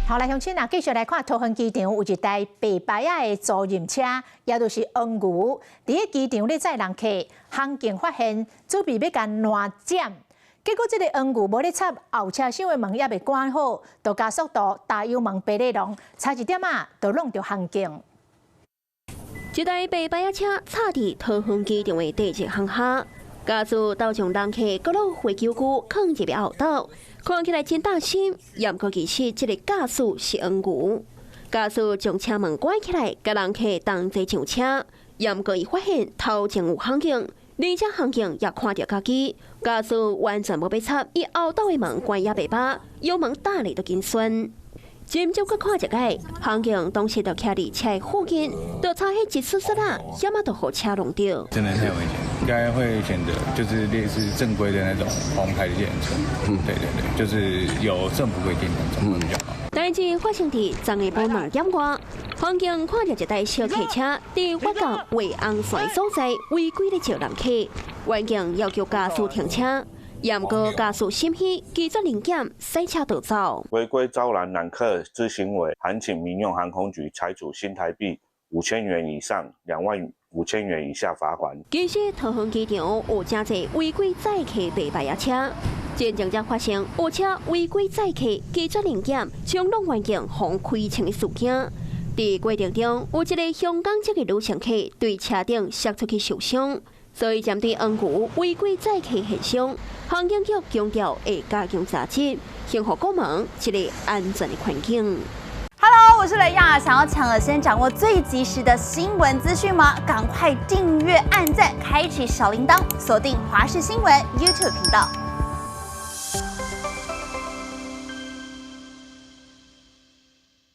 好，來鄉親啊，繼續來看桃園機場有一台白牌仔的租賃車，也就是黃牛，佇咧機場咧載人客，航警發現準備欲共攔斬，結果這个黃牛無咧插後車廂的門猶未關好，就加速度踏油門爬咧龍，差一點仔就挵著航警。這台白牌仔車插佇桃園機場的地鐵巷下，駕駛兜將人客閣攏飛機具囥入後斗，看起來真擔心。毋過其實這个駕駛是黃牛，駕駛將車門關起來，共人客同齊上車。毋過伊發現頭前有航警，而且航警也看著家己，駕駛完全無欲插，伊後斗的門關猶袂飽，油門踏咧都緊順。真少閣看一擺，航警當時就徛佇車附近，就差彼一絲絲仔，險仔就予車挵著。真的太危險，應該會選擇就是類似正規的那種紅牌的計程車。嗯，對對對，就是有政府規定那種會比較好。代誌發生佇昨下晡2點外，航警看著一台小客車佇發覺畫紅線所在違規咧招人客，員警要求駕駛停車。毋過駕駛心虛，拒絕臨檢，駛車逃走。違規招攬攬客之行為，函請民用航空局裁處新台幣5000元以上25,000元以下罰鍰。其實桃園機場有誠濟違規載客白牌仔車，前陣才發生有車違規載客拒絕臨檢，衝挵員警予開槍的事件。佇過程中，有一个香港籍的女乘客對車頂摔出去受傷。所以針對黃牛違規載客現象，航警局強調會加強查緝，還予國民一个安全的環境。 Hello，我是雷亞，想要搶先掌握最及時的新聞資訊嗎？趕快訂閱、按讚、開啟小鈴鐺，鎖定華視新聞 YouTube 頻道。